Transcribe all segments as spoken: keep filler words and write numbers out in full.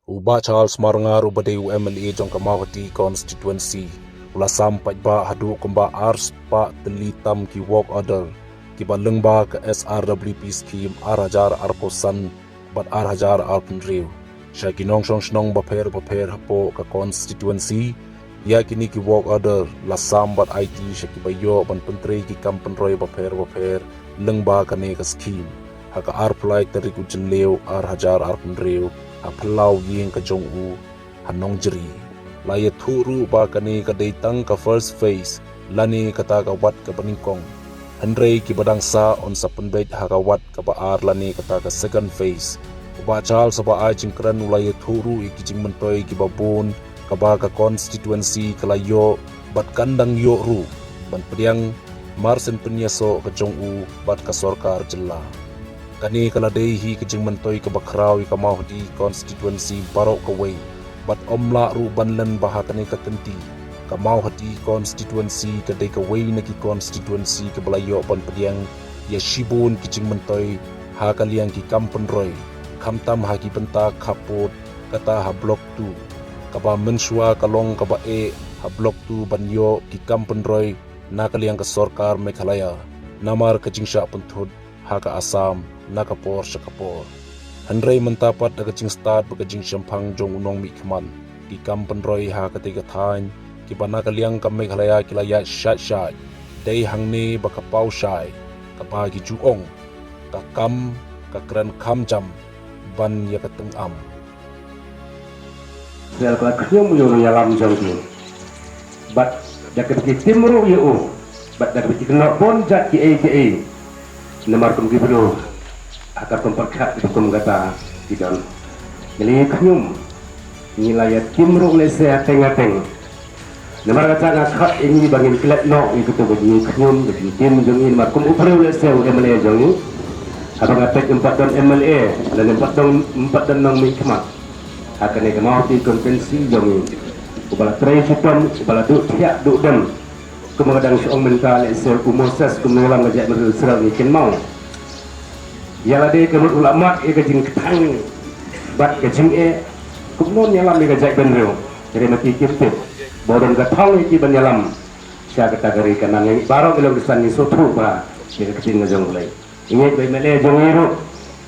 U Bah Charles Marngar uba dei u M L A jong ka Mawhati constituency u la sam paidbah haduh kumba ar spah tylli tam ki work order kiba lyngba ka S R W P scheme ar hajar arphew san bad ar hajar arphew hynriew sha ki nongshong shnong bapher bapher hapoh ka constituency. Ïa kine ki work order la sam bad aiti sha kiba ïoh ban pyntrei ki kam pynroi bapher bapher lyngba kane ka scheme ha ka arphew lai tarik u Jylliew ar hajar arphew hynriew ha phyllaw ïing ka jong u ha Nongjri. La ïathuh ruh ba kane ka dei tang ka first phase lane kata ka wat kaba nyngkong, hynrei kiba dang sah yn sa pynbeit ha ka wat kaba ar lane kata ka second phase. U Bah Charles uba ai jingkren u la ïathuh ruh ïa ki jingmyntoi kiba bun kaba ka constituency ka la ïoh bad kan dang ïoh ruh ban pdiang mar shen pynïasoh ka jong u bad ka sorkar jylla. Kane ka la dei hi ka jingmyntoi kaba khraw ïa ka Mawhati constituency baroh kawei bad ym lah ruh ban len ba ha kane ka kynti ka Mawhati constituency ka dei kawei na ki constituency kaba la ïoh ban pdiang ïa shibun ki jingmyntoi ha ka liang ki kam pynroi, khamtam ha ki bynta khappud, kata ha Block two, kaba mynshuwa ka long kaba eh ha Block two ban ïoh ki kam pynroi na ka liang ka sorkar Meghalaya namar ka jingshah pynthut ha ka Assam na ka por sha ka por. Hynrei mynta pat da ka jingstad bad ka jingshemphang jong u nongmihkhmat, ki kam pynroi ha katei ka thaiñ kiba na ka liang ka Meghalaya ki la ïaid shait shait, dei hangne ba ka paw shai, kaba ki ju ong, ka kam ka kren kham jam ban ïa ka tyngam. Sel ka khñium ïa u ïalam jong ki. Bad da kaba ki tim ruh ïa u. Bad da kaba ki kynnoh bun jait kiei kiei. Namar kum ki briew ha ka pynpyrkhat ki kum kata ki don. Ngi la khñium, ngi la ïa tim ruh lehse hateng hateng. Namar kata nga khot ïa ngi ba ngin klet noh ïa kito ka jingkhñium ka jingtim jong ngi namar kum u briew lehse u M L A jong ngi. Haba nga peit ym pat don M L A lane ym pat don, ym pat don nongmihkhmat ha kane ka Mawhati constituency jong ngi, uba la trei shitom, uba la duh thiah duh dem. Kumba ka dang shu ong mynta lehse u Moses kumba ïalam ka jaitbynriew Israel ngi kynmaw. Ïa lade ka mut u la mad ïa ka jingkthang bad ka jingeh, kumno ïalam ïa ka jaitbynriew. Hynrei ma ki kim tip ba u don ka thong ïa ki ban ïalam sha kata ka ri Kanaan. Ngi baroh ngi long ki san ngi sngewthuh bha ïa ka ktien ka jong U Blei. Ngi ngeit ba i M L A jong ngi ruh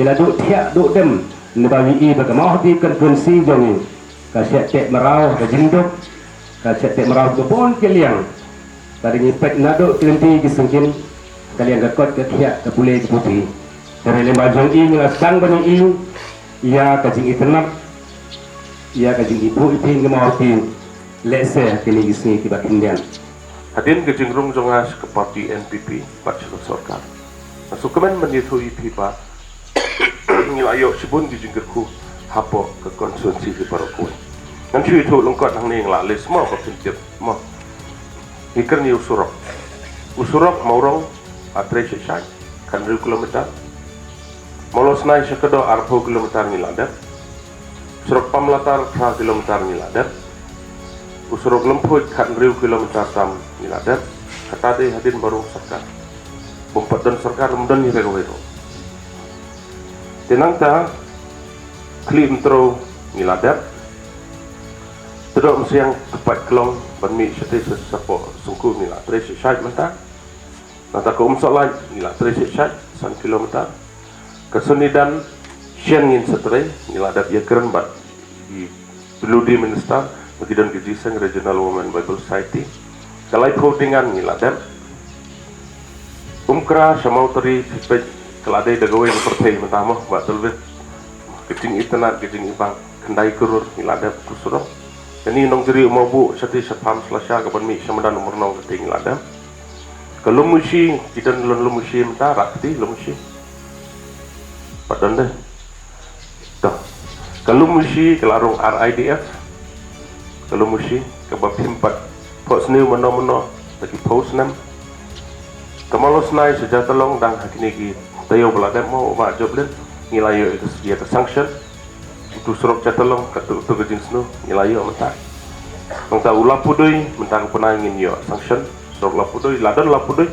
i la duh thiah duh dem, ne ba wi i ba ka Mawhati constituency jong ngi ka shah teh mraw ka jingduk, ka shah teh mraw ka bun ki liang. Ka dei ngi peit naduh ki lynti ki syngkien, ka liang ka koit ka khiah, ka pule ka puthi. Ka dei lyngba jong i ngi la sdang ban ïohi ïa ka jingitynnad, ïa ka jingiphuh iphiñ ka Mawhati. Lehse kine ki sngi kiba khyndiat. Hadien ka jingrung jong nga sha ka party N P P bad sha ka sorkar, nga sngewkmen ban ïathuh ïa phi ba ngi la ïoh shibun ki jingkyrkhu hapoh ka constituency hi baroh kawei. Ngan shu ïathuh lyngkot hangne, nga la list mo ba phin tip mo. Ngi kren ïa u surok. U surok Mawrong Hatrei Shashai, khathynriew kilometer. Mawlosnai sha Kadaw arphew kilometer ngi la dep. Surok Pamlatar phra kilometer ngi la dep. U surok Lymphuid khathynriew kilometer tam ngi la dep. Kata dei hadien ba rung sorkar. Bym pat don sorkar ym don hi ruh. Te nangta Khlieh Mtrew ngi la dep. Tyrdoh Msiang Kyrpad Klong ban mih shatei sha shapoh Syngku ngi la trei shait shait mynta. Nangta ka Umsohlait ngi la trei shait shait san kilometer. Ka Sonidan shen ngin sa trei, ngi la dep ïakren bad i P W D minister, ba ki don ka jingïaseng Regional Women Bible Society. Ka Laiphew Dingan ngi la dep. Umkra sha Mawtari, phi peit ka la dei da kawei ka pyrthei mynta mo, Bah Talwit. Ka jingitynnad, ka jingibang, khyndai klur ngi la dep u surok. Kane Nongjri Mawbuh, shatei sha Pamslasha, ka ban mih sha Madan Umrnong, katei ngi la dep. Ka Lumushi, ki don lon Lumushi mynta, Rakti Lumushi. Pat don dei. To. Ka Lumushi ka la rung R I D F. Ka Lumushi kaba phim pat phohsniew mano mano da ki phew snem. Ka Mawlosnai sha Jatalong dang ha kine ki taïew ba la dep mo, Bah Joplin, ngi la ïoh ïa ka sanction. Utu surok Jatalong, katu, utu ka jingsniew ngi la ïoh mynta. Mynta u Lapudui, mynta ka bnai ngin ïoh sanction surok Lapudui, la don Lapudui.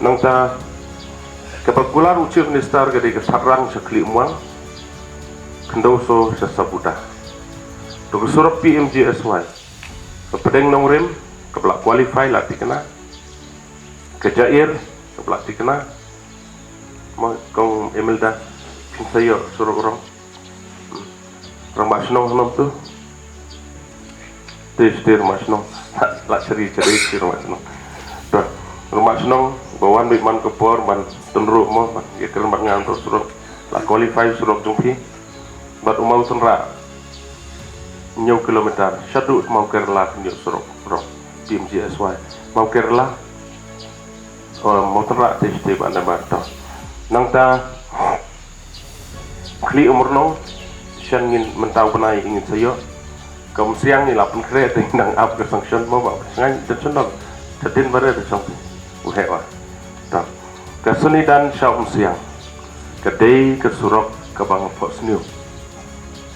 Nangta kaba kular u Chief Minister ka dei ka Satrang sha Khliehmuang. Khyndew so sha Sabuda. To ka surok P M G S Y. Ka pdeng Nongrim, kaba la qualify la thikna. Ka Jair, kaba la thikna. Ma kong Imelda, phin sa ïoh surok rong. Rangbah shnong hangno tu. Te sdie rangbah shnong. La chari chari sdie rangbah shnong. To, rangbah shnong, ba wan beit man ka por, ban tynruh mo, ban ïa kren bad nga to surok. La qualify surok jong phi. Bad u Mawtynrah. Hynñiew kilometer. Shaduh Mawkerla hynñiew surok. Rong. P M G S Y. Mawkerla. Oh, Mawtynrah te sdie ba na bar to. Nangta. Khlieh Umrnong, shen ngin mynta u bnai ngin sa ïoh. Ka Umsiang ngi la pynkhreh te nang ap ka sanction mo ba. Ngan te shen dong. Te dien ba re te shong te. U heh wa. Ta. Ka Sonidan sha Umsiang. Ka dei ka surok kaba nga phohsniew.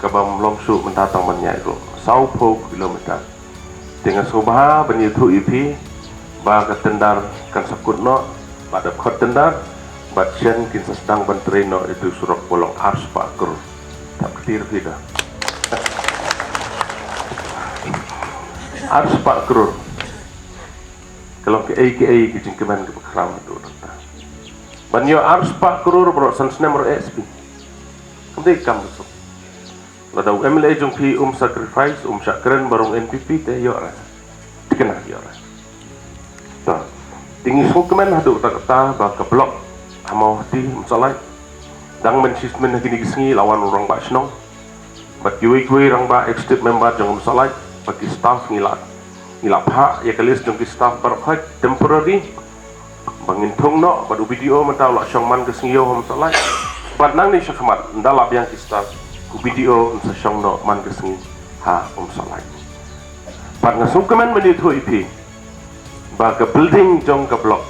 Kaba ym long shuh mynta tang ban ïaid ruh. Sawphew kilometer. Te nga sngewbha ban ïathuh ïa phi ba ka tender kan sa kut noh, ba da khot tender, bad shen kin sa sdang ban trei noh ïa tu surok ba long arspah klur. Thap kti ïa phi da. Arspah klur. Ka long kaei kaei ka jingkmen kaba khraw haduh katta. Ban ïoh arspah klur baroh san snem ruh eh sbi. Kam dei kam ka suk. Lada u M L A jong phi um sacrifice, um shah kren ba rung N P P te ïoh re. Thikna ïoh re. Ta. Te ngi sngewkmen haduh katta katta ba ka block ha Mawhati Umsohlait. Dang mynshwa mynne ha kine ki sngi la wan u rangbah shnong. Bad kiwei kiwei rangbah executive member jong Umsohlait. Bad ki staff ngi la, ngi la phah ïa ka list jong ki staff baroh khoit temporary. Ba ngin thung noh, bad u B D O mynta u la shong man ka sngi ïew ha Umsohlait. Bad nangne shakhmat, ynda la biang ki staff, u B D O un sa shong noh man ka sngi ha Umsohlait. Bad nga sngewkmen ban ïathuh ïa phi ba ka building jong ka block,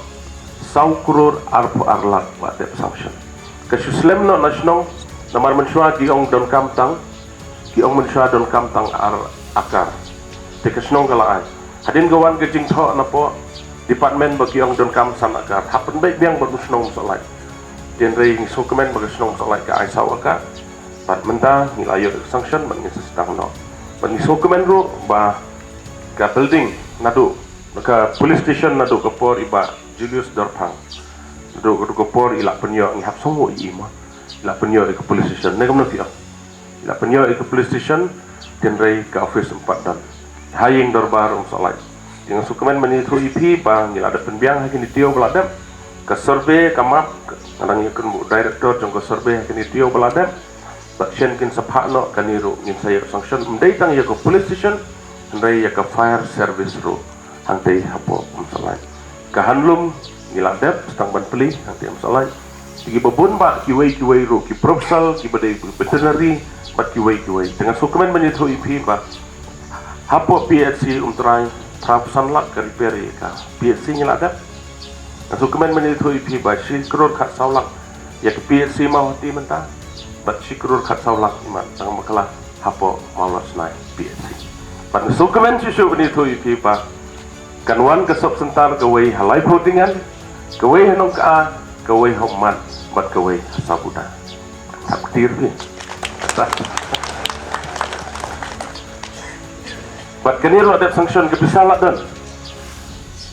saw klur arphew ar lak ba dep sanction. Ka shu slem noh na shnong, namar mynshuwa ki ong donkam tang, ki ong mynshuwa donkam tang ar akar. Te ka shnong ka la ai. Hadien ka wan ka jingthoh na poh department ba ki ong donkam san akar. Hap pynbeit biang bad u shnong Umsohlait. Te hynrei ngi sngewkmen ba ka shnong Umsohlait ka ai saw akar. Bad mynta ngi la ïoh ka sanction bad ngin sa sdang noh. Bad ngi sngewkmen ruh ba ka building naduh, ka police station naduh ka por i Bah Julius Dorphang. Naduh ka por i la pynïoh, ngi hap sngew i ma. I la pynïoh ïa ka police station. Ne kumno phi ong? I la pynïoh ïa ka police station, te hynrei ka office ym pat don. Ha ïing dorbar Umsohlait. Te nga sngewkmen ban ïathuh ïa phi ba ngi la dep pynbiang ha kine ki taïew ba la dep. Ka survey, ka map, nga dang ïakren bad u director jong ka survey ha kine ki taïew ba la dep. Bad shen kin sa phah noh kane ruh ngin sa ïoh sanction. Ym dei tang ïa ka police station, hynrei ïa ka fire service ruh. Hangtei hapoh Umsohlait. Ka handloom ngi la dep, sdang ban plie hangtei Umsohlait. Te kiba bun bah kiwei kiwei ruh ki professor, kiba dei veterinary, bad kiwei kiwei. Te nga sngewkmen ban ïathuh ïa phi ba hapoh P H C Umtrai, phra phew san lak ka repair ïa ka P H C ngi la dep. Nga sngewkmen ban ïathuh ïa phi ba shi klur khatsaw lak ïa ka P H C Mawhati mynta. Bad shi klur khatsaw lak imat tang bakla hapoh Mawlasnai P H C. Bad nga sngewkmen shisha ban ïathuh ïa phi ba kan wan ka sub center kawei ha Laiphew Tyngan, kawei ha Nongkha, kawei ha Ummat, bad kawei ha Sabuda. Thap kti ïa phi. Bad kane ruh la dep sanction, ka pisa la don.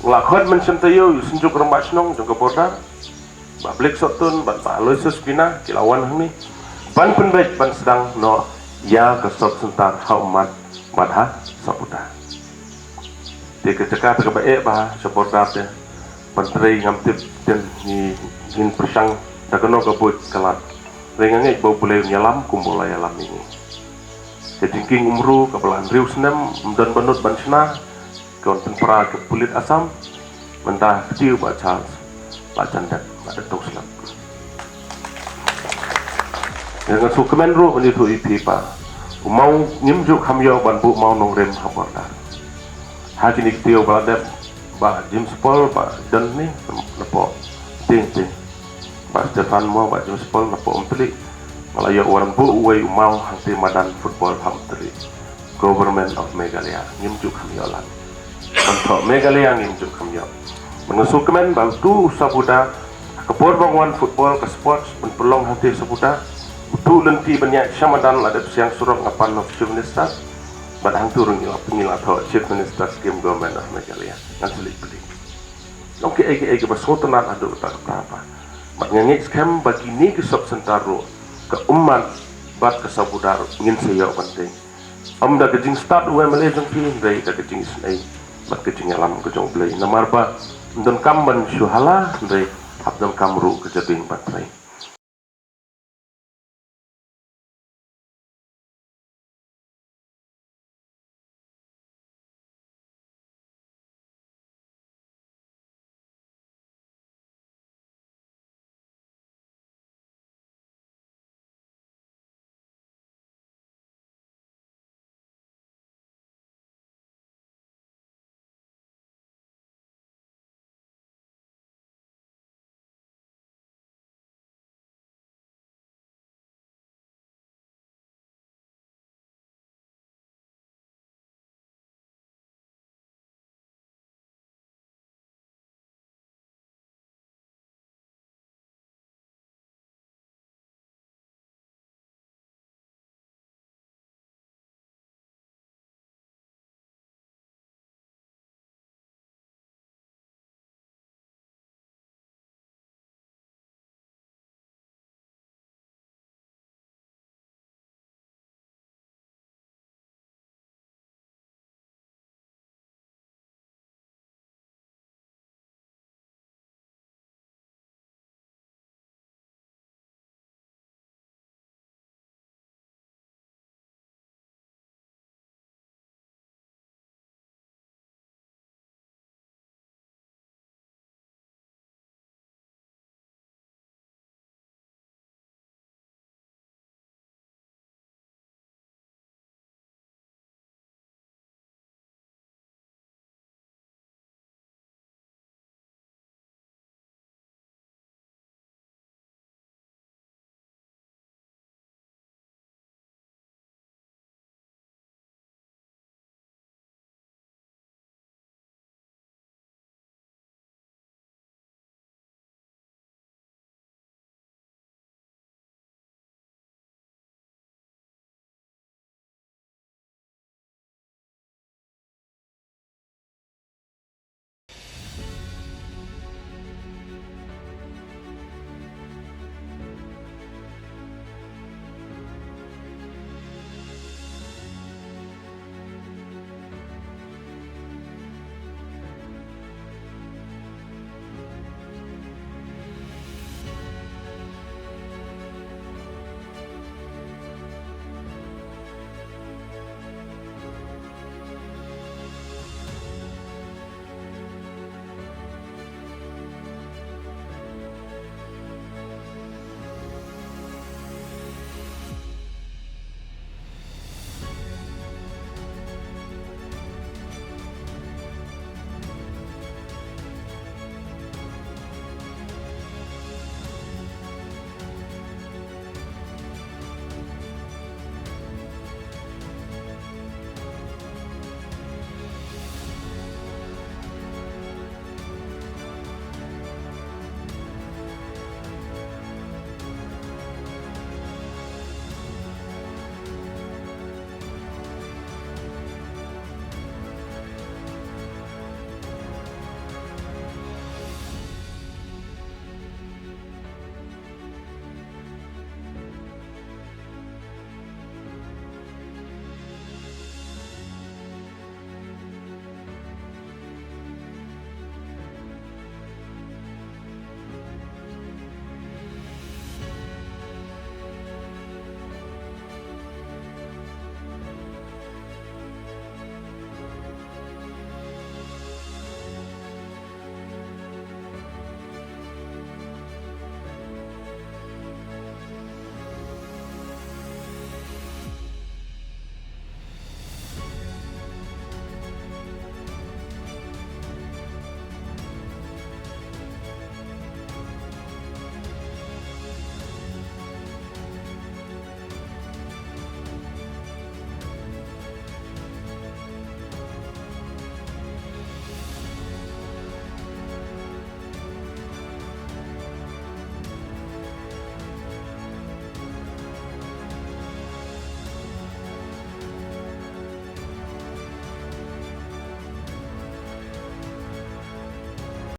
La khot mynshem taïew ïa u synjuk rangbah shnong jong ka border. Bah Blake Sohtun bad Bah Aloysius Pina ki la wan hangne ban pynbeit ban sdang noh ïa ka sub center ha Ummat bad ha Sabuda. Te ka jaka te kaba eh bah sha border te, ban trei ngam tip, te ngi, ngin pyrshang da kano ka buit ka lad. Hynrei nga ngeit ba U Blei un ïalam kumba u la ïalam ïa ngi. Ka jingkieng umru kaba la hynriew snem ym don ba nud ban shna. Ka wan pynpra ka pulit Assam, mynta ka tiew Bah Charles, Bah Chandep, Bah Datuk Slap. Nga sngewkmen ruh ban ïathuh ïa phi ba u maw ngim ju kham ïoh ban buh maw nongrim ha border. Ha kine ki tiew ba la dep, Bah James Paul, Bah Don ne, napoh Umtling te. Bah Stephen mo, Bah James Paul, napoh Umtling. Nga la ïoh wan buh uwei u maw hangtei madan football ha Umtling. Government of Meghalaya ngim ju kham ïoh lad. Ban thoh Meghalaya ngim ju kham ïoh. Ban nga sngewkmen ba utu u Sabuda, ka por ba wan football ka sports ban pynlong hangtei Sabuda. Utu lynti ban ïaid sha madan la dep siang surok nga pan noh Chief Minister. Bad hangtu ruh ngi la ngi la thoh Chief Minister Scheme Government of Meghalaya. Ngan sa leit plie. Long ki ei ki ei kiba sngewtynnat haduh katta katta pa. Bad nga ngeit skhem ba kine ki sub center ruh ka ummat bad ka Sabudar ngin sa ïoh ban tei. Ym da ka jingstad u M L A jong phi hynrei da ka jingisynei bad ka jingïalam ka jong U Blei. Namar ba ym donkam ban shu hala hynrei hap donkam ruh ka jabieng ban trei.